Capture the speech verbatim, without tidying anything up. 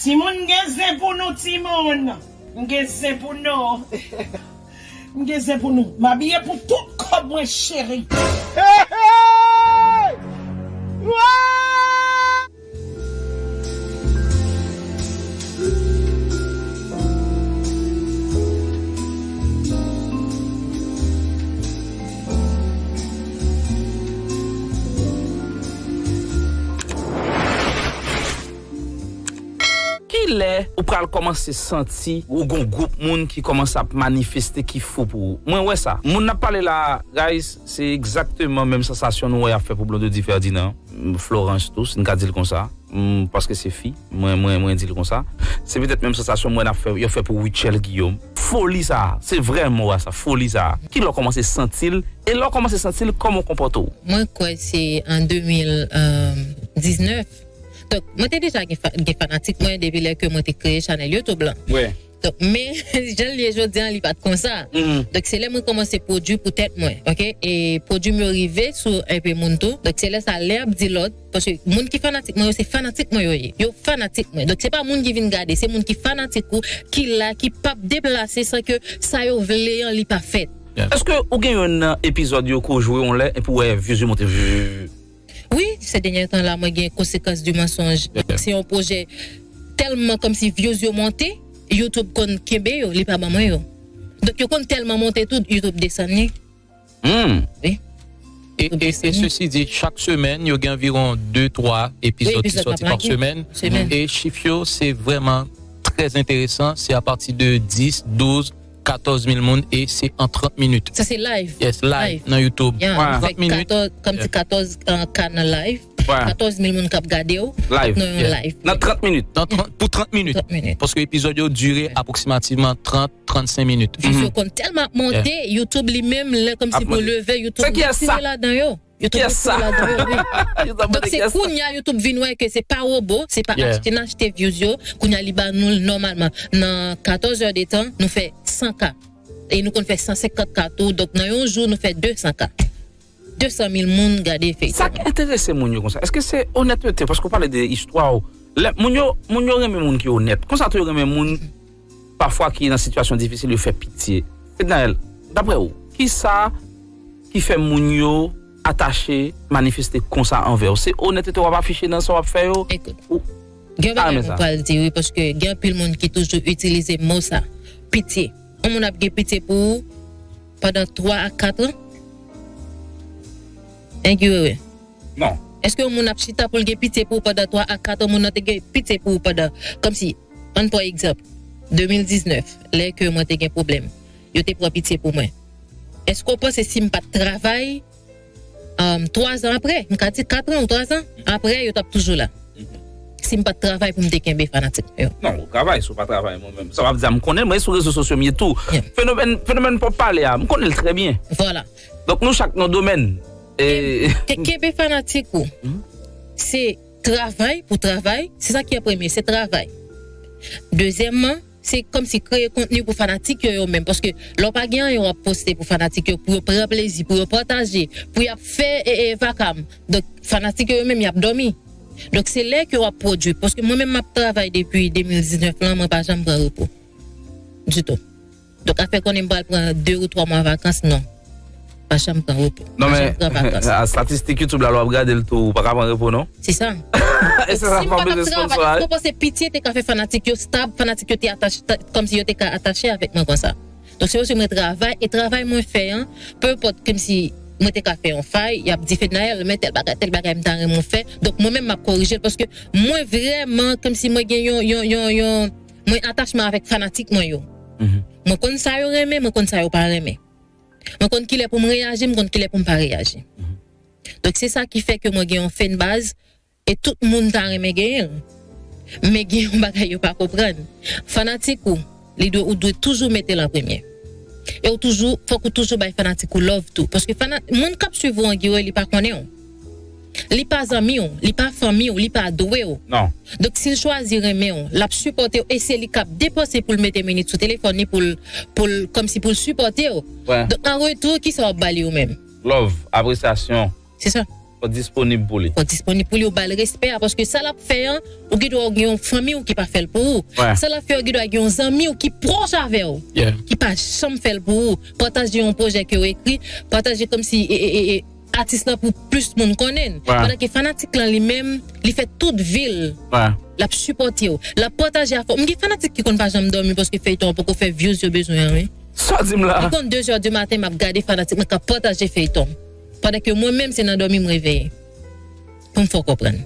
Timoun, gen zen pou nou, timoun. M gen zen pou nou. M gen zen pou nou. M abiye pou tout kòb mwen, cheri. Kilè ou pral kòmanse santi ou gon gwoup moun ki kòmanse ap manifeste ki fou pou ou? Mwen wè sa. Moun n ap pale la, guys, se egzakteman menm sansasyon nou wè y ap fè pou Blondedy Ferdinand, Florence tou, si n ka di l konsa. Mm, paske se fi, mwen, mwen, mwen di l konsa. Se petèt menm sansasyon mwen ap fè, yo fè pou Rutshelle Guillaume. Foli sa, se vrè mo a sa, foli sa. Kilè w kòmanse santi l, e lè w kòmanse santi l, kòman w konpòte w? Mwen kwè se an de mil diznèf. Donk, mwen te deja gen, fa- gen fanatik mwen depi lè ke mwen te kreye chanèl YouTube lan. Wi. Donk, men, jan l ye jodi an, li pa t konsa. Mhm. Donk, se lè mwen kòmanse pwodui pou tèt mwen, oke? E pwodui m yo rive sou enpe moun tou. Donk, se lè sa, lè y ap di lòt, paske moun ki fanatik mwen yo, se fanatik mwen yo ye. Yo fanatik mwen. Donk, se pa moun ki vin gade, se moun ki fanatik ou, ki la, ki p ap deplase san ke sa yo vle an, li pa fèt. Èske ou gen youn nan epizòd yo ke w jwe yon lè epi w wè views yo monte? Wi, se dènye tan la, mwen gen Conséquence du mensonge. Se yon pwojè tèlman kòmsi views yo monte, YouTube konn kenbe yo, li pa ban mwen yo. Donk, yo konn tèlman monte tou, YouTube desann li. Hmm. Wi. E, e, e sesi di, chak semèn, yo gen anviwon de, twa epizòd ki sòti pa semèn. E chif yo, se vrèman trè enteresan. Se apati de dis, douz, katòz mil moun e se an trant minit. Sa se live. Yes, live nan YouTube. Trant minit. Kòmsi katòz, uh, K nan live. Katòz mil moun k ap gade w nan yon live. Nan trant minit. Nan trant, pou trant minit. Trant minit. Paske epizòd yo dire apwoksimativman trant, trant senk minit. Views yo konn tèlman ap monte, YouTube li menm, lè kòmsi pou leve, YouTube retire ladan yo. YouTube retire ladan yo, wi. Donk, se kounye a YouTube vin wè ke se pa wobo, se pa achte n achte views yo. Kounye a li ba nou l nòmalman. Nan katòz è de tan, nou fè san K. E nou konn fè san senkant K tou. Donk, nan yon jou, nou fè de san K. De san mil moun gade feyton. Sa k enterese moun yo konsa, èske se onètete? Paske w pale de istwa w. Lè, moun yo, moun yo renmen moun ki onèt. Konsa tou yo renmen moun pafwa ki nan sitiyasyon difisil, yo fè pitye. Fednaelle, daprè w, kisa ki fè moun yo atache, manifeste konsa anvè w? Se onètete w ap afiche nan sa w ap fè yo? Ekout, gen yon bagay mwen pral di, wi, paske gen anpil moun ki toujou itilize mo sa, pitye. Yon moun ap gen pitye pou ou pandan twa a kat an? Engi wewe. Non. Èske yon moun ap chita pou l gen pitye pou ou pandan twa a kat an? Moun nan te gen pitye pou ou pandan, kòmsi, ann pran egzanp, de mil diznèf, lè ke mwen te gen pwoblèm, yo te pran pitye pou mwen. Èske w panse si m pa t travay, um, twa zan apre, m ka di kat an ou twa zan apre, yo t ap toujou la? Si m pa t travay pou m te kenbe fanatik mwen yo. Non, ou travay, si w pa travay, mwen menm. Sa w ap di a, m konnen, mwen sou rezo sosyo m ye tou. Fenomèn, fenomèn pòp pale a, m konnen l trè byen. Vwala. Donk, nou chak nan domèn. E ke-, kenbe fanatik ou. Se travay pou travay, se sa ki an premye, se travay. Dezyèmman, se kòmsi kreye kontni pou fanatik yo, yo menm. Paske lè w pa gen anyen w ap poste pou fanatik yo, pou yo pran plezi, pou yo pataje, pou y ap fè, e, e, vakam. Donk, fanatik yo, yo menm, y ap dòmi. Donk, se lè ke w ap pwodui. Paske mwen menm, m ap travay depi de mil diznèf lan, mwen pa janm pran repo. Ditou. Donk, afè konnen m pral pran de ou twa mwa vakans, non. Pa janm pran repo. Non, men, a, statistik YouTube la, lè w ap gade l tou, ou pa ka pran repo, non? Se sa. E si m pa t ap travay, èske w panse pitye te ka fè fanatik yo stab, fanatik yo te atache, ta-, kòmsi yo te ka atache avèk mwen konsa? Donk, se paske mwen travay, e travay mwen fè an, pe enpòt, kòmsi mwen te ka fè yon fay, y ap di Fednaelle, men tèl bagay, tèl bagay, m ta renmen w fè. Donk, mwen menm, m ap korije l, paske mwen vrèman, kòmsi mwen gen yon, yon, yon, yon, mwen atachman avèk fanatik mwen yo. Mwen konn sa yo renmen, mwen konn sa yo pa renmen. Mwen konn kilè pou m reyaji, m konn kilè pou m pa reyaji. Donk, se sa ki fè ke mwen gen yon fanbase, e tout moun ta renmen genyen l. Men gen yon bagay yo pa konprann. Fanatik ou, li dwe, ou dwe toujou mete l an premye. E ou toujou, fòk ou toujou bay fanatik ou love tou. Paske fana-, moun k ap swiv ou an, Guy Wewe, li pa konnen w. Li pa zanmi w, li pa fanmi w, li pa dwe w. Non. Donk, si l chwazi renmen w, l ap sipòte w, e se li k ap depanse pou l mete minit sou telefòn li, pou l, pou l, kòmsi pou l sipòte w. Donk, an retou, kisa w ap ba li ou menm? Love, apresyasyon. Se sa. Fò disponib pou li. Fò disponib pou li, ou ba l respè a, paske sa l ap fè an, ou gen dwa gen yon fanmi w ki pa fè l pou ou. Sa l ap fè, ou gen dwa gen yon zanmi w ki pwòch avè w, ki pa janm fè l pou ou. Pataje yon pwojè ke w ekri, pataje kòmsi e, e, e, e, atis lan pou plis moun konnen l. Pandan ke fanatik lan li menm, li fè tout vi l. L ap sipòte w. L ap pataje afè w. M gen fanatik ki konn pa janm dòmi paske feyton an poko fè views yo bezwen an, wi. Sa w di m la? Li konn de zè di maten, m ap gade fanatik mwen k ap pataje feyton. Pandan ke mwen menm, se nan dòmi m reveye. Pou m fè w konprann.